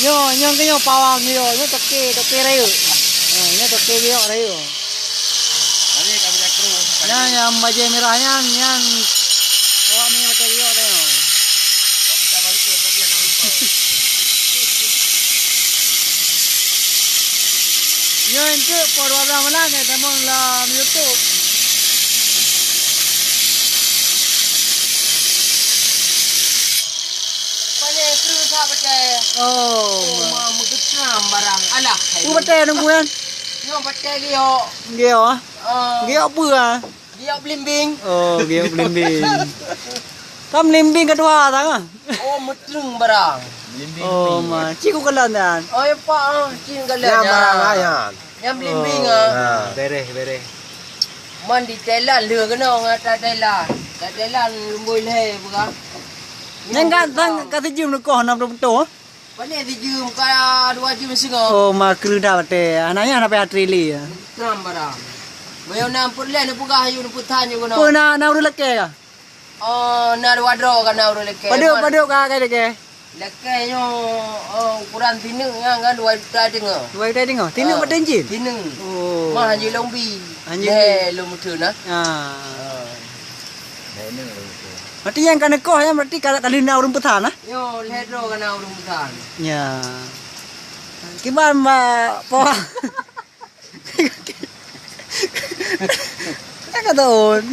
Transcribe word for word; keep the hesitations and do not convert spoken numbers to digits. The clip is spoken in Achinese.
Nyoe, nyoe keuh nyoe pawang nyoe, nyoe toke, toke rayeuk. Ha, nyoe toke giyok rayeuk. Nyan nyang bajèe mirah nyan, nyan awak mi batèe giyok teuh nyoe. Nyoe eunteuk po dua blah malam nyoe tamong lam YouTube. Pane kru sa batèe. Oh, ma meugeusam barang. Alah. Peue batèe nunggu nyan? Nyoe batèe giyok. Giyok ah? Ah. Giyok peue ah? Giyok blimbing. Oh, giyok blimbing. Ka blimbing ka tuha tang ah? Oh, meutreueng barang. Oh, ma. Ci ku kalon nyan. Oh, ya, Pak, ah, ci kalon nyan. Nyan barang layan. Nyan blimbing ah. Ha, bereh, bereh. Man di Thailand lheueh keunoe ngon ata Thailand. Ata Thailand lumbôi lhèe peugah. Nyan ka tang ka sijeuem neukoh na beutôi-beutôi. Pane sijeuem ka dua jeuem singoh. Oh, ma kreueh that batèe. Hana nyan hana payah trili ya. Tram barang. Meunyoe na peureulèe neupeugah yue neupeutan yue keunoe. Peue na, na ureueng lakèe ka? Oh, na dua droe ka na ureueng lakèe. Padum, padum ka, ka lakèe? Lakèe nyoe, oh, ukuran tineuk nyan kan dua juta teungoh. Dua juta teungoh? Tineuk ah, batèe jin? Tineuk. Oh. Mah hanjeuet lôn bi. Hanjeuet. Lhèe lôn meuteun nah. Ah. Ah. Berarti nyang ka neukoh nyan berarti ka, ka lheueh na ureueng peusan ah? Nyoe lhèe droe ka na ureueng peusan. Ya. Kiban bak po. Ka taun.